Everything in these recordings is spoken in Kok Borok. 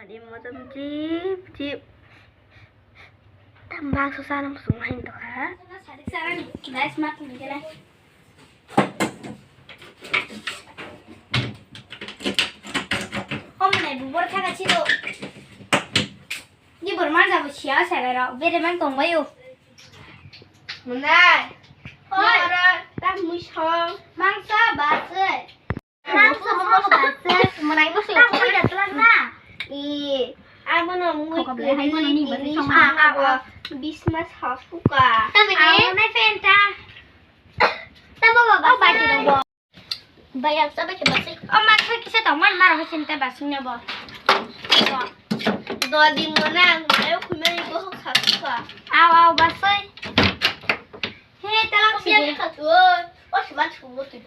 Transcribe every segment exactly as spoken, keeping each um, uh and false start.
Di motom jip jip. Tam bangso sana musung hain to ha. Guys, mak ni kena. Om nai bubor thaka chilo. Ni bor man jabo sia sele ro. Bere man tong bayo. Munai. Oi. Mara tam musong. Mangsa basai. Mangsa basai. Munai musong. Tam koi da tulang na. I. Amo no mui kuri. Hai mo no ni basai. Bismas hasuka. Tam ni. Amo nai penta. Tam baba basai. Bayang sabai ke basai. O ma khe kisa tong man maro khe sinta basing na bo. Dol di mo na ang mayo khumani bo hok kha kha. Aw aw basai. He talang si. Biya kha tu. O si man chu mo tu.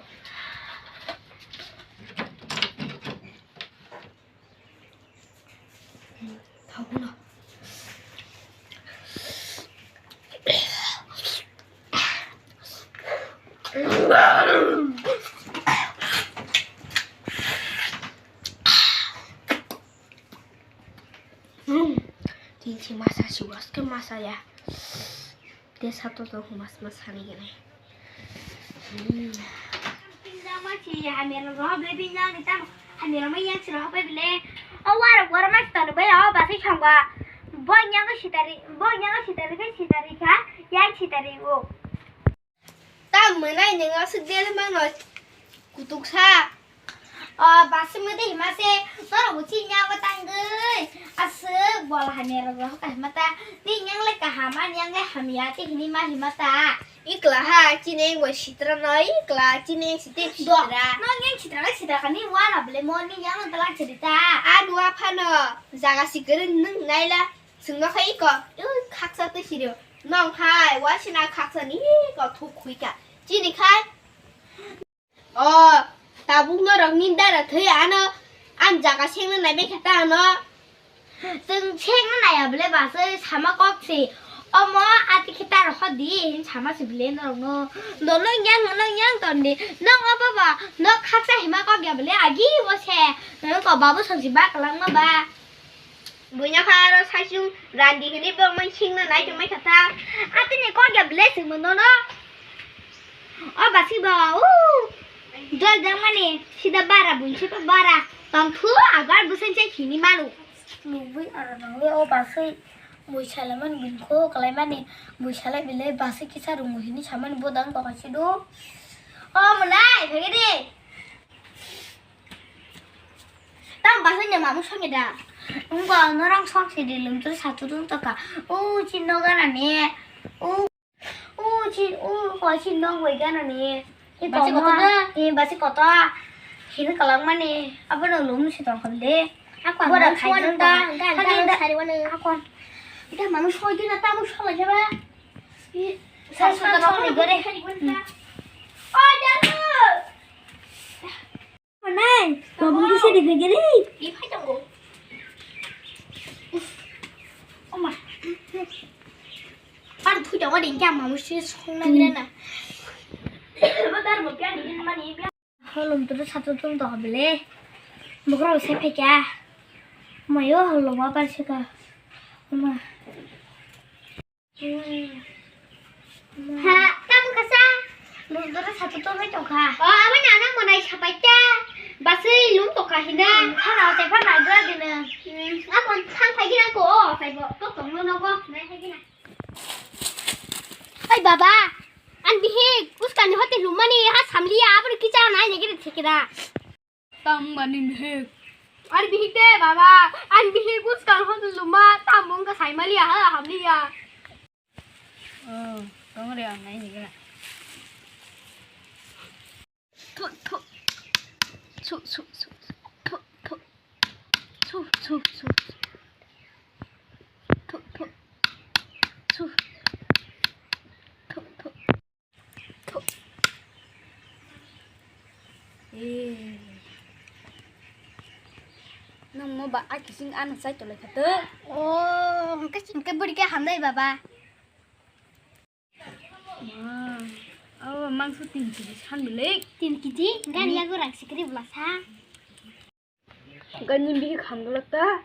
Tini si masa si was ke masa ya. Te sato to mas mas hani gini. Hmm. Pinjang ma si hamya ro ro ble pinjang ni tam hamya ro ma yang si ro pai ble. O waro waro ma si to bai o ba si chang ba. Bo yang si tari, bo yang si tari ke si tari ka, yang si tari o. Ta mwnai nang asuk del ma no kutuk sa. O, basai mode hima se, norok bo chini yago tangwi. Aswk bol hamya rok rohor ka hima ta. Ni yang le kaham, ani yang le hamya, te hini ma hima ta. Ikla ha, chini yang bo sitra no, ikla, chini yang site sitra. No yang sitra le sitra kani wana bole mo, ni yang le talak chiri ta. A dua phano, jaga sikere nung naila, sungno khai iko, ui khaksa te sirio. Nong hai, wasina khaksa ni iko thuk khui ka. Chini khai. O, tabuk norokni dara thwi ano, ang jaga sengna naibai kha ta ano. Chwng sengna naiya bole basai sama kok se. Omo ati khe ta rohor di hin sama se bole norokno. Nono yang, nono yang ton di. Nong o baba, nok khaksa hima kok ya bole agi bo se. Nong ko babu songsi ba kwlangma ba. Buino kha aro saichung randi hwnwi borok mai singna nai tongmai kha ta. Atini kok ya ble singmo nono. O basi ba, o. Dol jang mani, sida bara bun se bara. Tong thu agar busen se hini manu. Nugui aro nangui o basi bui salaimani bun kho kalaimani bui salai bile basi kisa rungu hini samani bodang kok si do. O mwnai, phege de. Tang bahai ni mamu songni da. Wngbo norong song si di lum tu satu tung toka. U chin no gana ni. U, u chin, u ko chin no goi gana ni. I basi kotor da? I basi kotor. Hini kalang mani. Abo no lum si tong kham de. Ako bora khai da. Gana sari wana. Ako. Ita mamu soi di na tamu sala jaba. Sari soi da song ni gore. Oh, janu. Nai, kobong kisa di begini. Di phai tongo. Oma. Ar phu tongo din kya mamu si song na gira na. Badar mo kya din mani. Holom tu satu tum to bele. Bukro se phekya. Mayo holom apa sih ka. Oma. Ha, tamo kasa? Lum dora satu to mai tongkha. O, abo nana monai sapai ta. Basui lum tongkha hina. Thana te phana dua dina. Abo thang phai gina ko, o, phai bo. Ko tong no no ko, nai phai gina. Oi baba, an bihik, uskani hote lumani ha samliya, abo kicha nai ne gire thikira. Tang mani bihik. Ani bihik de, baba. Ani bihik buskang hon luma, tam bung ka sai mali ya, ha, hamli ya. Oh, tong re ang nai ni ga. Thu, thu. Thu, thu, thu. Thu, thu. Thu, thu, thu. Thu, thu. Thu. Thu, thu. Eh. Nang mo ba a kising ano sai tolai khato. Oh, hingke, hingke buri ke hamdai baba. Ma, oh, mangso tin kg san bele. Tin kg? Gani yago rang sikri bula sa. Gani bihi kham bula ta.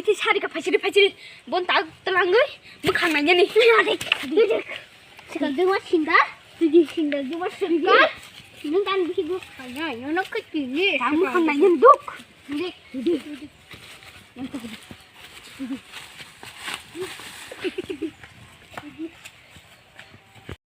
Iti sari ka phaichiri phaichiri bon tak telangoi mukhang nanya ni. Sikal dua singa, tujuh singa dua singa. Nung kan bisi dua singa, yang nak kecil ni. Kamu mukhang nanya duk. Dik, dik.